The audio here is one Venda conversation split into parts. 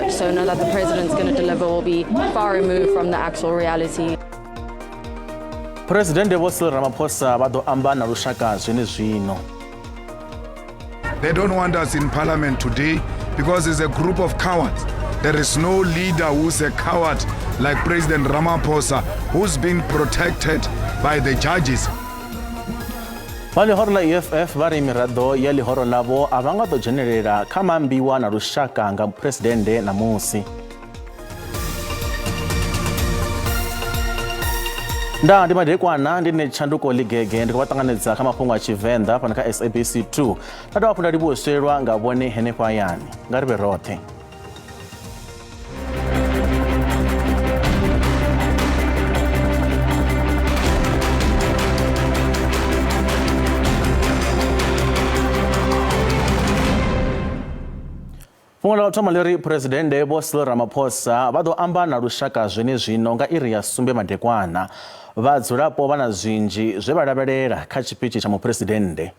SONA that the president's going to deliver will be far removed from the actual reality. Phuresidennde Vho Cyril Ramaphosa vha ḓo amba na lushaka zwenezwino. They don't want us in parliament today because it's a group of cowards. There is no leader who's a coward like President Ramaphosa, who's been protected by the judges. Vha ḽihoro ḽa EFF vha ri miraḓo ya ḽihoro ḽavho a vha nga ḓo dzhenelela kha maambiwa na lushaka nga muphuresidennde ṋamusi. Nda ndi madekwana ndi nṋe Tshanduko Ḽigege ndi khou vha ṱanganedza kha mafhungo a Tshivenḓa fhano kha SABC 2. Nda dovha hafhu nda livhuwa u swelwa nga vhone henefho hayani. Nga ri vhe roṱhe. Fhungo ḽa u thoma ḽi ri Phuresidennde Vho Cyril Ramaphosa vha ḓo amba na lushaka zwenezwino nga iri ya sumbe madekwana. Vhadzulapo vha na zwinzhi zwe vha lavhelela kha tshipitshi tsha Muphuresidennde.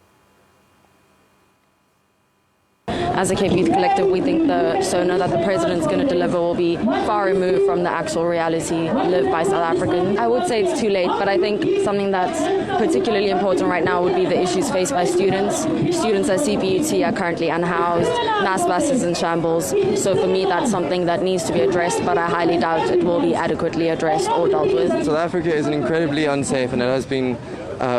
As a Cape Youth Collective, we think the SONA that the president's going to deliver will be far removed from the actual reality lived by South Africans. I would say it's too late, but I think something that's particularly important right now would be the issues faced by students. Students at CPUT are currently unhoused, Naspas is in shambles. So for me, that's something that needs to be addressed, but I highly doubt it will be adequately addressed or dealt with. South Africa is incredibly unsafe, and it has been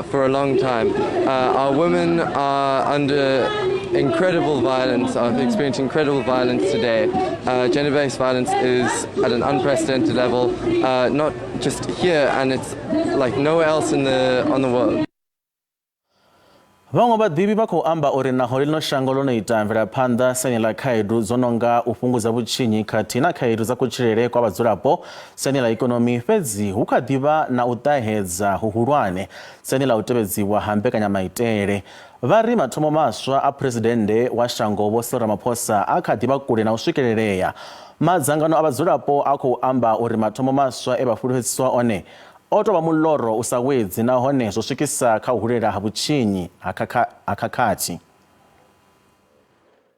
for a long time. Our women are under incredible violence, are experiencing incredible violence today. Gender-based violence is at an unprecedented level, not just here, and it's like nowhere else in the on the world. Vhaṅwe vhaḓivhi vha khou amba uri naho ḽino shango ḽo no ita mvelaphanḓa siani ḽa khaedu dzo no nga u fhungudza vhutshinyi khathihi na khaedu dza kutshilele kwa vhadzulapo siani ḽa ikonomi, fhedzi hu kha ḓi vha na u ṱahedza huhulwane siani ḽa u tevhedziwa ha mbekanyamaitele. Vha ri mathomo maswa a Phresidennde wa shango Vho Cyril Ramaphosa a kha ḓi vha kule na u swikelelea. Madzangano a vhadzulapo a khou amba uri mathomo maswa e vha fulufhedziswa one o tou vha muloro u sa wedzi nahone zwo swikisa kha u hulela ha vhutshinyi ha khakhathi.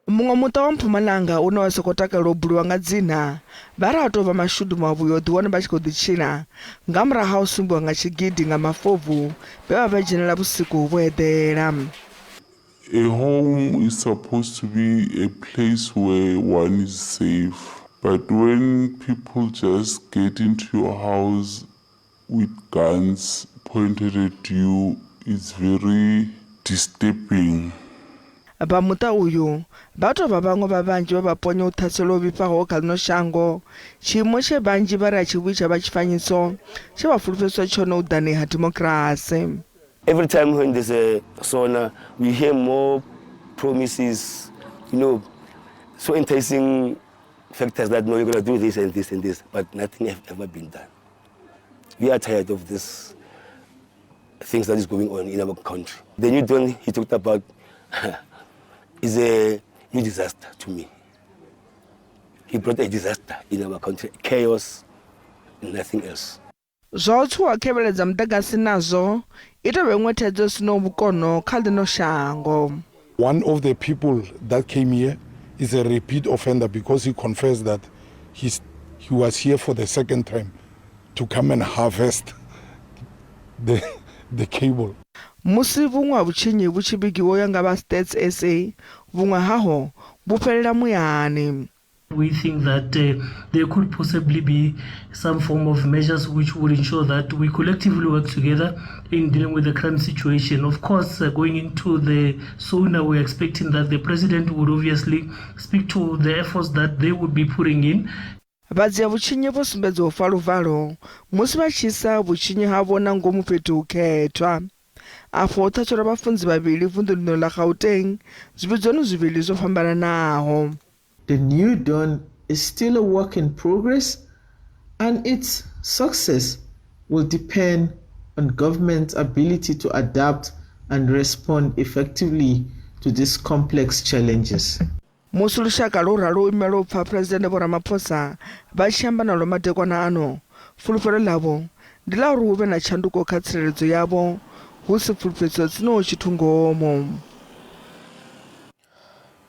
Muṅwe muṱa wa Mpumalanga une wa sa khou takalela u buliwa nga dzina vha ri a tou vha mashudu mavhuya u ḓiwana vha tshi khou ḓi tshila nga murahu ha u sumbiwa nga tshigidi nga mafobvu vhe vha vha dzhenela vhusiku vho eḓela. A home is supposed to be a place where one is safe, but when people just get into your house with guns pointed at you, it's very disturbing. Vha muṱa uyu vha tou vha vhaṅwe vha vhanzhi vhe vha ponya u ṱhaselwa ho vhifhaho kha ḽino shango, tshiimo tshe vhanzhi vha ri a tshi vhuyi tsha vha tshifanyiso tshe vha fulufhedziswa tshone u ḓani ha dimokirasi. Every time when there's a SONA, we hear more promises, so enticing factors that, no, you're going to do this and this and this, but nothing has ever been done. We are tired of this things that is going on in our country. The new dawn he talked about is a new disaster to me. He brought a disaster in our country, chaos, and nothing else. Zwa u tshuwa khevhele dza muḓagasi nazwo i tou vha iṅwe thaidzo i sinaho vhukono kha ḽino shango. One of the people that came here is a repeat offender because he confessed that he was here for the second time to come and harvest the, the cable. Musi vhuṅwe ha vhutshinyi vhu tshi vhigiwa u ya nga vha Stats SA, vhuṅwe haho vhu fhelela muyani. We think that there could possibly be some form of measures which would ensure that we collectively work together in dealing with the crime situation. Of course, going into the SONA, we're expecting that the president would obviously speak to the efforts that they would be putting in. Vhadzia vhutshinyi vho sumbedza u fa luvalo musi vha tshi isa vhutshinyi havho na ngomu fhethu hukhethwa. Afho ho ṱhatshelwa vhafunzi vhavhili vunḓuni ḽino ḽa Gauteng zwivhidzoni zwivhili zwo fhambananaho. The New Dawn is still a work in progress and its success will depend on government's ability to adapt and respond effectively to these complex challenges. Musi lushaka lwo ralo u imela u pfa Phresidennde Vho Ramaphosa vha tshi amba nalwo madekwana ano, fulufhelo ḽavho ndi ḽa uri hu vhe na tshanduko kha tsireledzo yavho, hu si pfulufhedziso dzi sinaho tshithu ngomu.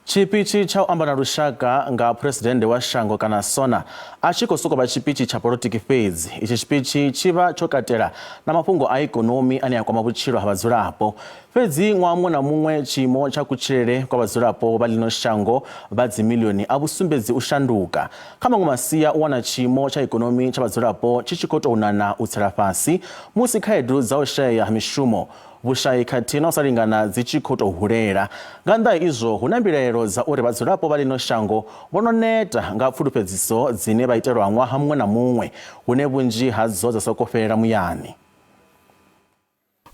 Tshipitshi tsha u amba na lushaka nga phuresidennde wa shango kana SONA a tshi khou sokou vha tshipitshi tsha polotiki fhedzi. Itshi tshipitshi tshi vha tsho katela na mafhungo a ikonomi ane a kwama vhutshilo ha vhadzulapo. Fhedzi ṅwaha muṅwe na muṅwe tshiimo tsha kutshilele kwa vhadzulapo vha ḽino shango vha dzimiḽioni a vhu sumbedzi u shanduka. Kha maṅwe masia u wana tshiimo tsha ikonomi tsha vhadzulapo tshi tshi khou tou nana u tsela fhasi musi khaedu dza u shaea ha mishumo, vhushai khathihi na u sa lingana dzi tshi khou tou hulela. Nga nnḓa ha izwo, hu na mbilaelo dza uri vhadzulapo vha ḽino shango vho no neta nga pfulufhedziso dzine vha itelwa ṅwaha muṅwe na muṅwe, hune vhunzhi hadzo dza sokou fhelela muyani.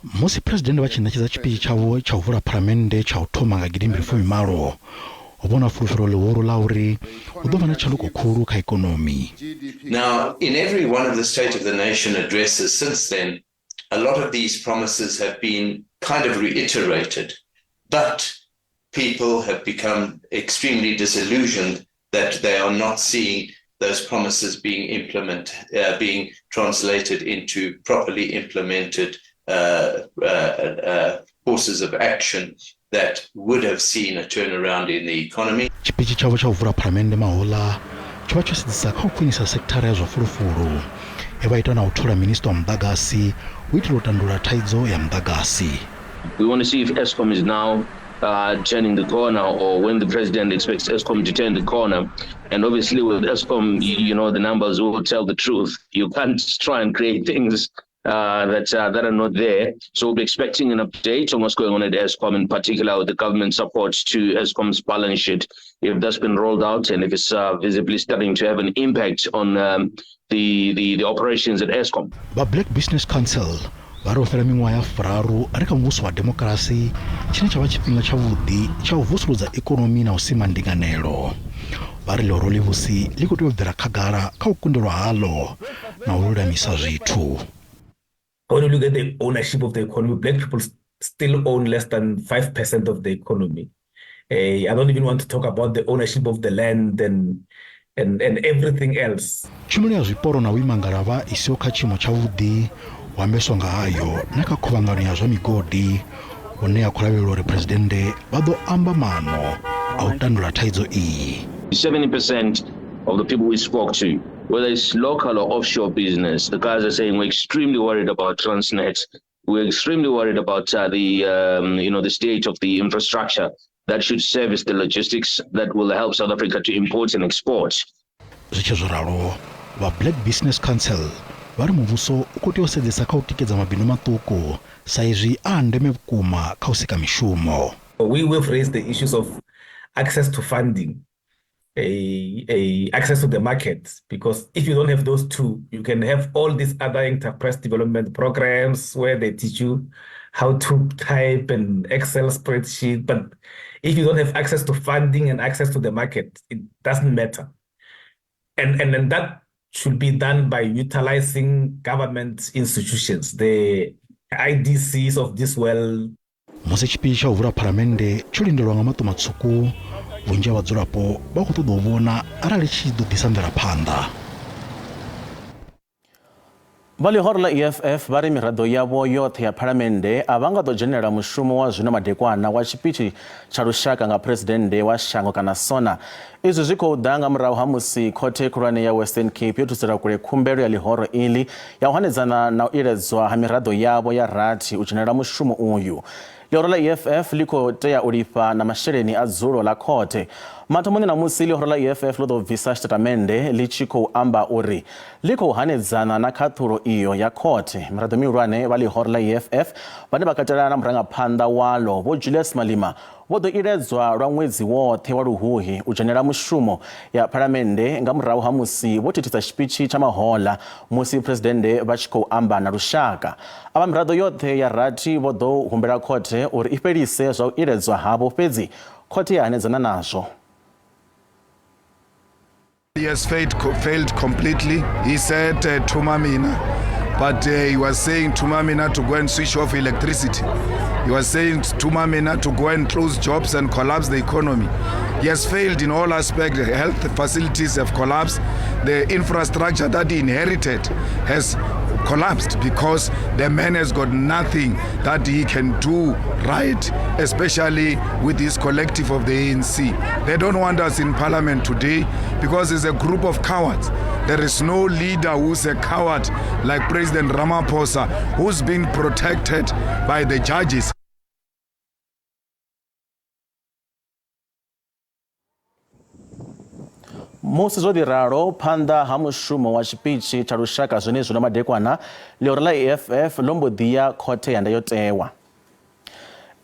Musi Phresidennde vha tshi ṋetshedza tshipitshi tshavho tsha u vula Phalamennde tsha u thoma nga gidimbili fumi malo, ho vha hu na fulufhelo ḽihulu ḽa uri hu ḓo vha na tshanduko khulu kha ikonomi. Now, in every one of the State of the Nation addresses since then, a lot of these promises have been kind of reiterated, but people have become extremely disillusioned that they are not seeing those promises being implement, being translated into properly implemented courses of action that would have seen a turnaround in the economy. Tshipitshi tshavho tsha u vula Phalamennde mahoḽa tsho vha tsho sedzesa kha u khwinisa sekithara ya zwa fulufulu, he vha ita na u thola minisiṱa wa muḓagasi u itela u tandulula thaidzo ya muḓagasi. We want to see if Eskom is now turning the corner, or when the president expects Eskom to turn the corner. And obviously with Eskom, you know, the numbers will tell the truth. You can't try and create things that are not there. So we'll be expecting an update on what's going on at Eskom, in particular with the government support to Eskom's balance sheet, if that's been rolled out and if it's visibly starting to have an impact on the operations at Eskom. Vha Black Business Council vha ri ho fhela miṅwaha ya furaru ri kha muvhuso wa demokirasi, tshine tsha vha tshifhinga tshavhuḓi tsha u vusuludza ikonomi na u sima ndinganelo. Vha ri ḽihoro ḽivhusi ḽi khou tea u bvela khagala kha u kundelwa haḽo na u lulamisa zwithu. When you look at the ownership of the economy, black people still own less than 5% of the economy. I don't even want to talk about the ownership of the land and everything else. Tshumelo ya zwiporo na vhuimangalavha i siho kha tshiimo tshavhuḓi hu ambeswa nga hayo na kha khuvhangano ya zwa migodi, hune ya khou lavhelelwa uri phuresidennde vha ḓo amba maano a u tandulula thaidzo iyi. 70% of the people we spoke to, whether it's local or offshore business, the guys are saying we're extremely worried about Transnet. We're extremely worried about the state of the infrastructure that should service the logistics that will help South Africa to import and export. Zwi tshi zwo ralo, vha Black Business Council vha ri muvhuso u khou tea u sedzesa kha u tikedza mabindu maṱuku sa izwi a ndeme vhukuma kha u sika mishumo. We have raised the issues of access to funding, a access to the market, because if you don't have those two, you can have all these other enterprise development programs where they teach you how to type an Excel spreadsheet. But if you don't have access to funding and access to the market, it doesn't matter. And then that should be done by utilizing government institutions, the IDCs of this world. Musi tshipitshi tsha u vula phalamennde tsho lindelwa nga maṱo matswuku, vhunzhi ha vhadzulapo vha khou ṱoḓa u vhona arali tshi ḓo ḓisa mvelaphanḓa. Vha ḽihoro ḽa EFF vha ri miraḓo yavho yoṱhe ya phalamennde a vha nga ḓo dzhenela mushumo wa zwino madekwana wa tshipitshi tsha lushaka nga phuresidennde wa shango kana SONA. Izwi zwi khou ḓa nga murahu ha musi khothe khulwane ya Western Cape yo thusela kule khumbelo ya ḽihoro iḽi ya u hanedzana na u iledzwa ha miraḓo yavho ya rathi u dzhenela mushumo uyu. Ḽihoro ḽa EFF ḽi khou tea u lifha na masheleni a dzulo ḽa khothe. Mathomoni ṋamusi ḽihoro ḽa EFF ḽo ḓo bvisa tshitatamennde ḽi tshi khou amba uri ḽi khou hanedzana na khaṱhulo iyo ya khothe. Miraḓo mihulwane vha ḽihoro ḽa EFF vhane vha katela na murangaphanḓa waḽo Vho Julius Malema vho ḓo iledzwa lwa ṅwedzi woṱhe wa luhuhi u dzhenela mushumo ya phalamennde nga murahu ha musi vho thithisa tshipitshi tsha mahoḽa musi phuresidennde vha tshi khou amba na lushaka. Avha miraḓo yoṱhe ya rathi vho ḓo humbela khothe uri i fhelise zwa u iledzwa havho, fhedzi khothe ya hanedzana nazwo. He has failed completely. He said Thuma Mina, but he was saying Thuma Mina to go and switch off electricity. He was saying Thuma Mina to go and close jobs and collapse the economy. He has failed in all aspects. The health facilities have collapsed. The infrastructure that he inherited has collapsed because the man has got nothing that he can do right, especially with his collective of the ANC. They don't want us in parliament today because it's a group of cowards. There is no leader who's a coward like President Ramaphosa, who's been protected by the judges. Musi zwo ḓi ralo phanḓa ha mushumo wa tshipitshi tsha lushaka zwenezwino madekwana, ḽihoro ḽa EFF ḽo mbo ḓi ya khothe ya ndayotewa.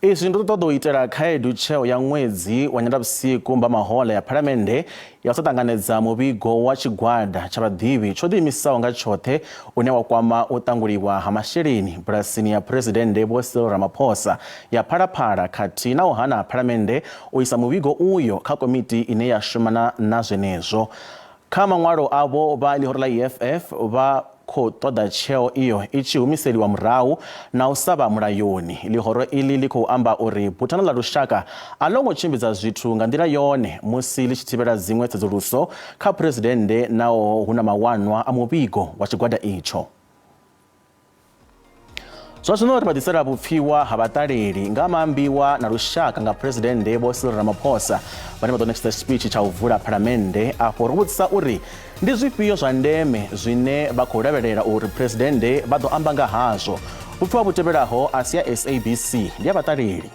Izwi ndi u ṱoḓa u itela khaedu tsheo ya ṅwedzi wa Nyendavhusiku mbamahola ya Phalamennde ya u sa ṱanganedza muvhigo wa tshigwada tsha vhaḓivhi tsho ḓiimisaho nga tshoṱhe une wa kwama u ṱanguliwa ha masheleni bulasini ya Phresidennde Vho Cyril Ramaphosa ya Phalaphala khathihi na u hana ha Phalamennde u isa muvhigo uyo kha komiti ine ya shumana na zwenezwo. Kha maṅwalo avho, vha ḽihoro ḽa EFF vha khou ṱoḓa tsheo iyo i tshi humiseliwa murahu na u sa vha mulayoni. Ḽihoro iḽi ḽi khou amba uri Buthano ḽa Lushaka a ḽo ngo tshimbidza zwithu nga nḓila yone musi ḽi tshi thivhela dziṅwe tsedzuluso kha Phresidennde naho hu na mawanwa a muvhigo wa tshigwada itsho. Zwa zwino ri vha ḓisela vhupfiwa ha vhaṱaleli nga maambiwa na lushaka nga Phresidennde Vho Cyril Ramaphosa vhane vha ḓo ṋetshedza tshipitshi tsha u vula Phalamennde. Afho ro vhudzisa uri ndi zwifhio zwa ndeme zwine vha khou lavhelela uri Phresidennde vha ḓo amba nga hazwo. Vhupfiwa vhu tevhelaho a si ya SABC, ndi ya vhaṱaleli.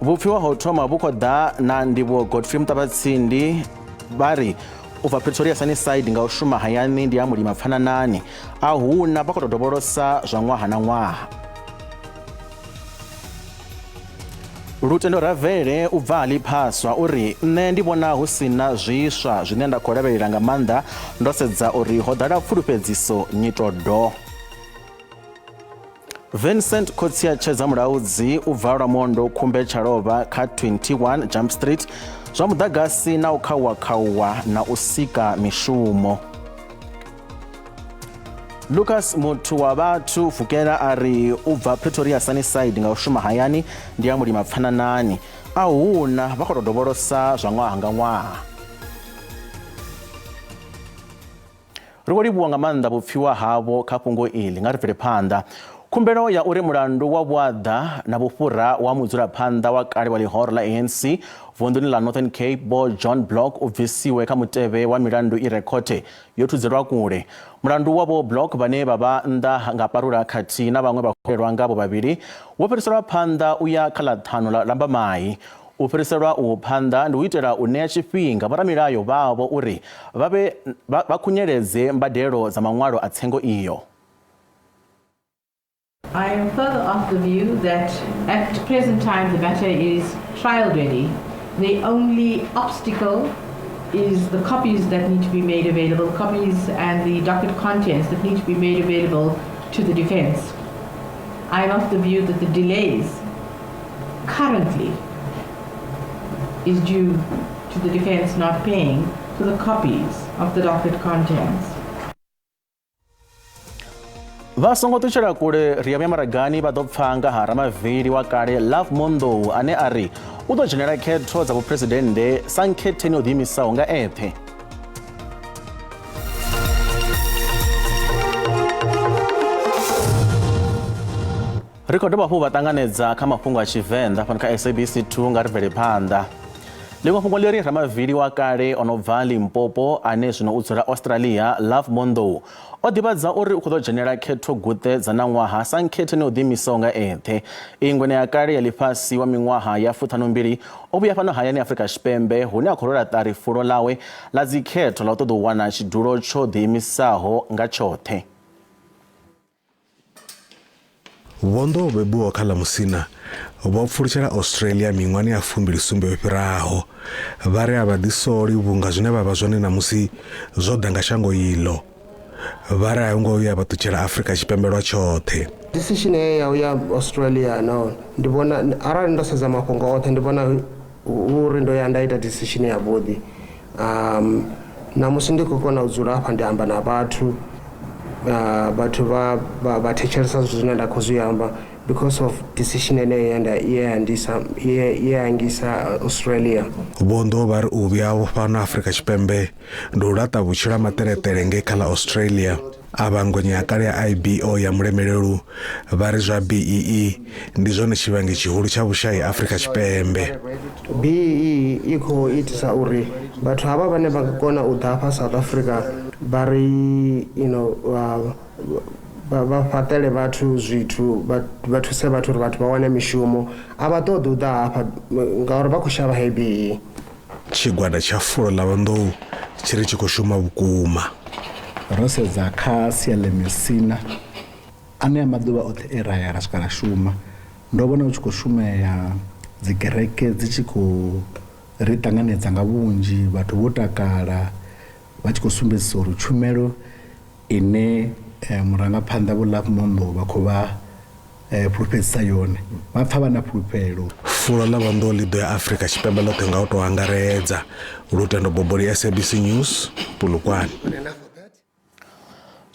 Vhupfiwa ha u thoma vhu khou ḓa na Ndivhuwo Godfrey Muṱavhatsindi vha ri u bva Pretoria Sunnyside nga u shuma hayani ndi ha mulima pfananani a huna vha khou tou dovholosa zwa ṅwaha na ṅwaha. Lutendo Ravele u bva ha Ḽiphaswa u ri nṋe ndi vhona hu si na zwiswa zwine nda khou lavhelela nga maanḓa ndo sedza uri ho ḓala pfulufhedziso nyito do. Vincent Khotsia Tshedza Mulaudzi u bva Lwamondo Khumbe Tshalovha kha 21 Jump Street zwa muḓagasi na u khauwa-khauwa na u sika mishumo. Lucas muthu wa vhathu Vukela a ri u bva Pretoria Sunnyside nga u shuma hayani ndi ya mulima pfananani a huna vha khou tou dovholosa zwa ṅwaha nga ṅwaha. Ri khou livhuwa nga maanḓa vhupfiwa havho kha fhungo iḽi. Nga ri bvele phanḓa. Khumbelo ya uri mulandu wa vhuaḓa na vhufhura wa mudzulaphanḓa wa kale wa ḽihoro ḽa ANC vunḓuni ḽa Northern Cape Vho John Block u bvisiwe kha mutevhe wa milandu i re khothe yo thudzelwa kule. Mulandu wa Vho Block vhane vha vha nnḓa nga parula khathihi na vhaṅwe vhahumbulelwa ngavho vhavhili wo fhiriselwa phanḓa u ya kha ḽa ṱhanu ḽa Lambamai. U fhiriselwa uhu phanḓa ndi u itela u ṋea tshifhinga vhoramilayo vhavho uri vha vhe vha khunyeledze mbadelo dza maṅwalo a tsengo iyo. I am further of the view that at present time the matter is trial ready. The only obstacle is the copies that need to be made available, copies and the docket contents that need to be made available to the defense. I am of the view that the delays currently is due to the defense not paying for the copies of the docket contents. Vha songo ṱutshela kule ri ya vhuyamaragani vha ḓo pfa nga ha ramavili wa kale Love Mondou ane a ri u ḓo dzhenela khetho dza vhuphuresidennde sa nkhetheni o ḓiimisaho nga eṱhe. Ri khou dovha hafhu vha ṱanganedza kha mafhungo a Tshivenḓa fhano kha SABC 2 nga ri bvele phanḓa. Ḽiṅwe fhungo ḽi ri ramavili wa kale o no bva Limpopo ane zwino u dzula Australia Love Mondou o ḓivhadza uri u khou ḓo dzhenela khetho guṱe dza ṋaṅwaha sa nkhetheni o ḓiimisaho nga eṱhe. Iyi ngwena ya kale ya ḽifhasi wa miṅwaha ya fuṱhanumbili o vhuya fhano hayani Afrika Tshipembe hune a khou rwela ṱari fulo ḽawe ḽa dzikhetho ḽa u ṱoḓa u wana tshidulo tsho ḓiimisaho nga tshoṱhe. Vho Ndou vho bebiwaho kha ḽa Musina vho pfulutshela Australia miṅwahani ya 27 yo fhiraho. Vha ri a vha ḓisoli vhunga zwine vha vha zwone ṋamusi zwo ḓa nga shango iḽo. Vha ri a yo ngo vhuya vha ṱutshela Afrika Tshipembe lwa tshoṱhe. Decision heyo ya u ya Australia no ndi vhona arali ndo sedza mafhungo oṱhe ndi vhona hu uri ndo ya nda ita decision yavhuḓi. Ṋamusi ndi khou kona u dzula hafha ndi amba na vhathu, vhathu vha vha thetshelesa zwithu zwine nda khou zwi amba. Because of decision ene ye nda ye andisa ye ye angisa Australia. Vho Ndou vha ri u vhuya havho fhano Afrika Tshipembe ndi u laṱa vhutshilo ha maṱeleṱele ngei kha ḽa Australia. Avha ngwenya ya kale ya IBO ya Mulemelelu vha ri zwa BEE ndi zwone tshivhangi tshihulu tsha vhushai Afrika Tshipembe. BEE i khou itisa uri vhathu havha vhane vha nga kona u ḓa hafha South Africa vha ri you know, vha vha fhaṱele vhathu zwithu vha thuse vhathu uri vhathu vha wane mishumo a vha ṱoḓi u ḓa hafha ngauri vha khou shavha hei BEE. Tshigwada tsha fulo ḽa Vhanḓou tshi ri tshi khou shuma vhukuma. Ro sedza kha sia ḽa Musina, anea maḓuvha oṱhe e ra ya ra swika ra shuma, ndo vhona hu tshi khou shumea, dzi kereke dzi tshi khou ri ṱanganedza nga vhunzhi, vhathu vho takala vha tshi khou sumbedzisa uri tshumelo ine murangaphanḓa Vho Lovemore Ndou vha khou vha fhulufhedzisa yone, vha pfa vha na fhulufhelo. Fulo ḽa Vhanḓou ḽi ḓo ya Afrika Tshipembe ḽoṱhe nga u tou angaredza. Lutendo Boboli, SABC News, Polokwane.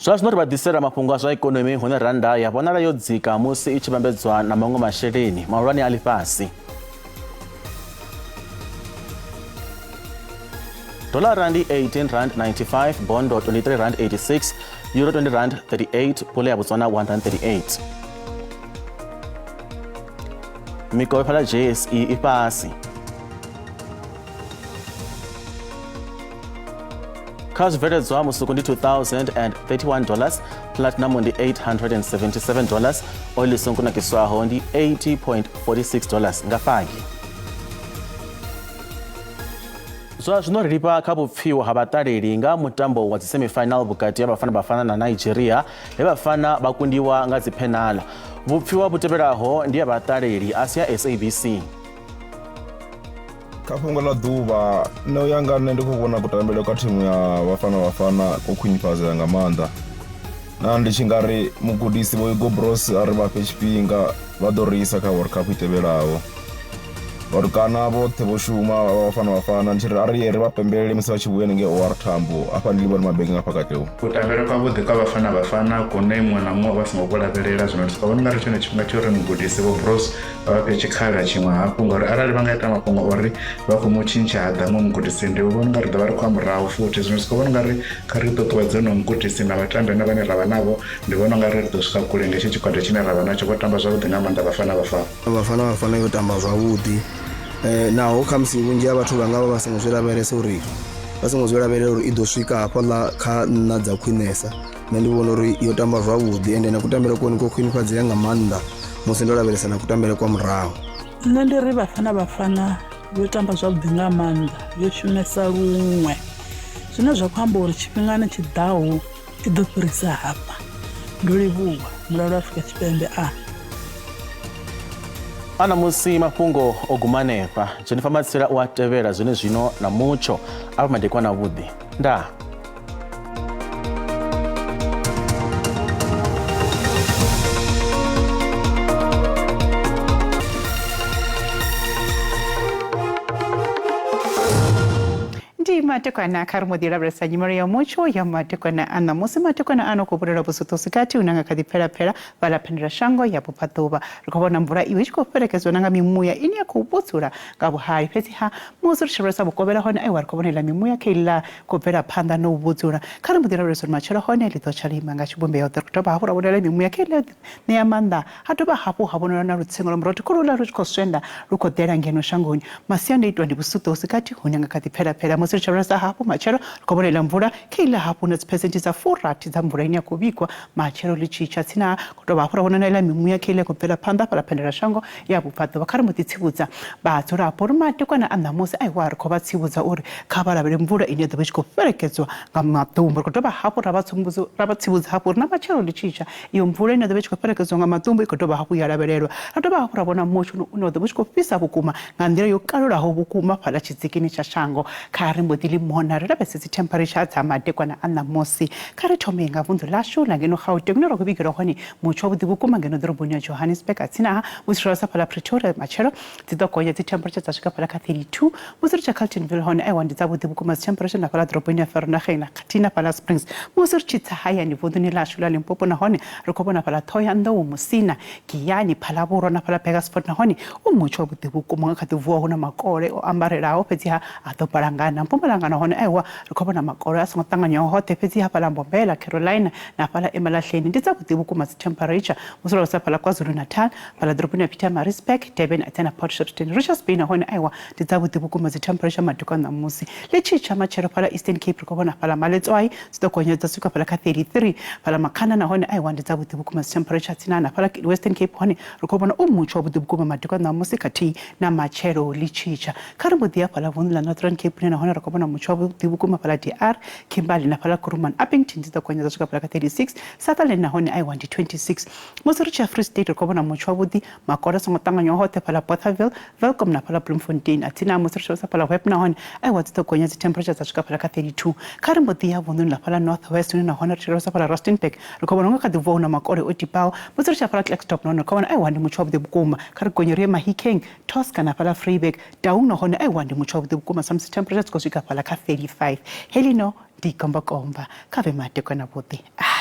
Zwa zwino ri vha ḓisela mafhungo a zwa ikonomi hune rannda ya vhonala yo dzika musi i tshi vhambedzwa na maṅwe masheleni mahulwane a ḽifhasi. Dolara ndi 18 rand 95, bondo 23 rand 86, euro 20 rand 38, pula ya Botswana 1 rand 38. Mikovhe fhala JSE i fhasi. Kha zwibveledzwa musuku ndi 2031 dollars, platinum ndi 877 dollars, oil i songo kunakiswaho ndi 80.46 dollars nga fagi. Zwa zwino ri livha kha vhupfiwa ha vhaṱaleli nga mutambo wa dzi-semifinal vhukati ha Bafana Bafana na Nigeria he Bafana vha kundiwa nga dziphenala. Vhupfiwa vhu tevhelaho ndi ya vhaṱaleli a si ya SABC. Kha fhungo ḽa ḓuvha nṋe u ya nga nṋe ndi khou vhona kutambele kwa thimu ya Bafana Bafana ko khwinifhadzea nga maanḓa na ndi tshi nga ri mugudisi Vho Hugo Broos a ri vha fhe tshifhinga vha ḓo ri isa kha World Cup i tevhelaho. Vhatukana vhoṱhe vho shuma vha Bafana Bafana ndi tshi ri a ri ye ri vha pembelele musi vha tshi vhuya hanengei OR Tambo hafha ndi livhone mabenge nga fhakateu. Kutambele kwavhuḓi kwa Bafana Bafana kune muṅwe na muṅwe vha songo ku lavhelela zwino ndi soko vhona ungari tshone tshifhinga tsho uri mugudisi Vho Broos vha vha fhe tshikhala tshiṅwe hafhu ngauri arali vha nga ita mafhungo ori vha khou mu tshintsha ha ḓa muṅwe mugudisi ndi vhona ungari ḓo vha ri khou ya murahu futhi zwino soko vhona ungari kha ri ṱuṱuwedze no mugudisi na vhatambi na vhane ra vha navho ndi vhona ungari ri ḓo swika kule nga hetsho tshigwada tshine ra vha natsho vho tamba zwavhuḓi nga maanḓa Bafana Bafana. Bafana Bafana yo tamba zwavhuḓi naho khamusi vhunzhi ha vhathu vha nga vha vha songo zwi lavhelesa uri vha songo zwi lavhelela uri i ḓo swika hafhaḽa kha nṋa dza khwinesa nṋe ndi vhona uri yo tamba zwavhuḓi ende na kutambele kone ko khwinifhadzea nga maanḓa musi ndo lavhelesa na kutambele kwa murahu. Nṋe ndi ri Bafana Bafana yo tamba zwavhuḓi nga maanḓa yo shumesa luṅwe zwine zwa khou amba uri tshifhingani tshiḓaho i ḓo fhirisa hafha. Ndo livhuwa Mulalo Afrika Tshipembe a. A ṋamusi mafhungo o guma hanefha. Jennifer Matsila u a tevhela zwenezwino na mutsho. A vha madekwana avhuḓi. Ndaa. Ndi matekwana kha ri mbo ḓi lavhelesa nyimelo ya mutsho ya matekwana a ṋamusi. Matekwana ano khou vhulelwa vhusuṱusi kati hune nga kha ḓi pfela-pfela fhaḽa phendelashango ya vhubvaḓuvha. Ri khou vhona mvula iyo i tshi khou fhelekedzwa na nga mimuya ine ya khou vhudzula nga vhuhali. Fhedziha musi ri tshi lavhelesa vhukovhela hone aiwa ri khou vhona iḽa mimuya kha iḽa khou bvela phanḓa na u vhudzula. Kha ri mbo ḓi lavhelesa uri matshelo hone ḽi ḓo tsha ḽo ima nga tshivhumbeo ḓe. Ri khou dovha hafhu ra vhona iḽa mimuya kha iḽa ṋea maanḓa ha dovha hafhu ha vhonala na lutsinga lwa murotho kholuḽa lu tshi khou swenda lu khou ḓela ngeno shangoni. Masiandaitwa ndi vhusuṱo hu si gathi hune nga kha ḓi pfela-pfela. Musi ri tshi lavhelesa hafhu matshelo ri khou vhona iḽa mvula kha iḽa hafhu na dziphesenthe dza furathi dza mvula ine ya khou vhigwa matshelo ḽi tshi tsha. Tsini ha khou dovha hafhu ra vhona na iḽa mimuya kha iḽa ya khou bvela phanḓa fhaḽa phendelashango ya vhubvaḓuvha. Kha ri mbo ḓi tsivhudza vhadzulapo uri madekwana a ṋamusi aiwa ri khou vha tsivhudza uri kha vha lavhelele mvula ine ya ḓo vha i tshi khou fhelekedzwa nga maḓumbu. Ri khou dovha hafhu ra vha tsivhudza hafhu uri na matshelo ḽi tshi tsha iyo mvula ine ya ḓo vha i tshi khou fhelekedzwa nga maḓumbu i khou dovha hafhu ya lavhelelwa. Ra dovha hafhu ra vhona mutsho une wa ḓo vha u tshi khou fhisa vhukuma nga nḓila yo kalulaho vhukuma fhaḽa tshidzikini tsha shango. Kha ri mbo mbo ḓi ḽi mona ri lavhelese dzi temperature dza madekwana a ṋamusi. Kha ri thome nga vunḓu ḽashu ḽa ngeno Gauteng hune ra khou vhigelwa hone mutsho wavhuḓi vhukuma ngeno ḓoroboni ya Johannesburg atsina ha musi ri lavhelesa fhaḽa Pretoria matshelo dzi ḓo gonya dzi temperature dza swika fhaḽa kha 32. Musi ri tshi ya Carltonville hone aiwa ndi dzavhuḓi vhukuma dzi temperature na fhaḽa ḓoroboni ya Vereeniging na khathihi na fhaḽa Springs. Musi ri tshi tsa hayani vunḓuni ḽashu ḽa Limpopo nahone ri khou vhona fhaḽa Thohoyandou, Musina, Giyani, Phalaborwa na fhaḽa Burgersfort nahone u mutsho wavhuḓi vhukuma nga kha ḓi vuwa hu na makole o ambarelaho fhedziha a ḓo balangana. Mpumalanga nahone aiwa ri khou vhona makole a songo ṱanganywaho hoṱhe fhedziha fhaḽa Mbombela, Carolina na fhaḽa Emalahleni ndi dzavhuḓi vhukuma dzi temperature. Musi ro lavhelesa fhaḽa KwaZulu-Natal, fhaḽa ḓoroboni ya Pietermaritzburg, Durban a na Port Shepstone, Richards Bay nahone aiwa ndi dzavhuḓi vhukuma dzi temperature madekwana ṋamusi. Ḽi tshi tsha matshelo fhaḽa Eastern Cape ri khou vhona fhaḽa Maletswai dzi ḓo gonya dza swika fhaḽa kha 33, fhaḽa Makhanda nahone aiwa ndi dzavhuḓi vhukuma dzi temperature tsini na fhaḽa Western Cape hone ri khou vhona u mutsho wavhuḓi vhukuma madekwana ṋamusi khathihi na matshelo ḽi tshi tsha. Kha ri mbo ḓi ya fhaḽa vunḓu ḽa Northern Cape hune nahone ra khou vhona mutsho wavhuḓi vhukuma fhaḽa DR Kimberley na fhaḽa Kuruman, Upington dzi ḓo gonya dza swika fhaḽa kha 36, Sutherland nahone aiwa ndi 26. Musi ri tshi ya Free State ri khou vhona mutsho wavhuḓi, makole a songo ṱanganywaho hoṱhe fhaḽa Bothaville, Welkom na fhaḽa Bloemfontein. Atsina ha musi ri tshi lavhelesa fhaḽa Web nahone aiwa dzi ḓo gonya dzi temperature dza swika fhaḽa kha 32. Kha ri mbo ḓi ya vunḓuni ḽa fhaḽa North West hune nahone ri tshi lavhelesa fhaḽa Rustenburg ri khou vhona hu nga kha ḓi vuwa hu na makole o tibaho. Musi ri tshi ya fhaḽa Klerksdorp nahone ri khou vhona aiwa ndi mutsho wavhuḓi vhukuma. Kha ri gonye ri ye Mahikeng, Tosca na fhaḽa Vryburg, Taung nahone aiwa ndi mutsho wavhuḓi vhukuma samusi temperature dzi khou swika fhaḽa kha 35. Heḽino ndi Gombokomba. Kha vhe madekwana avhuḓi. Ah.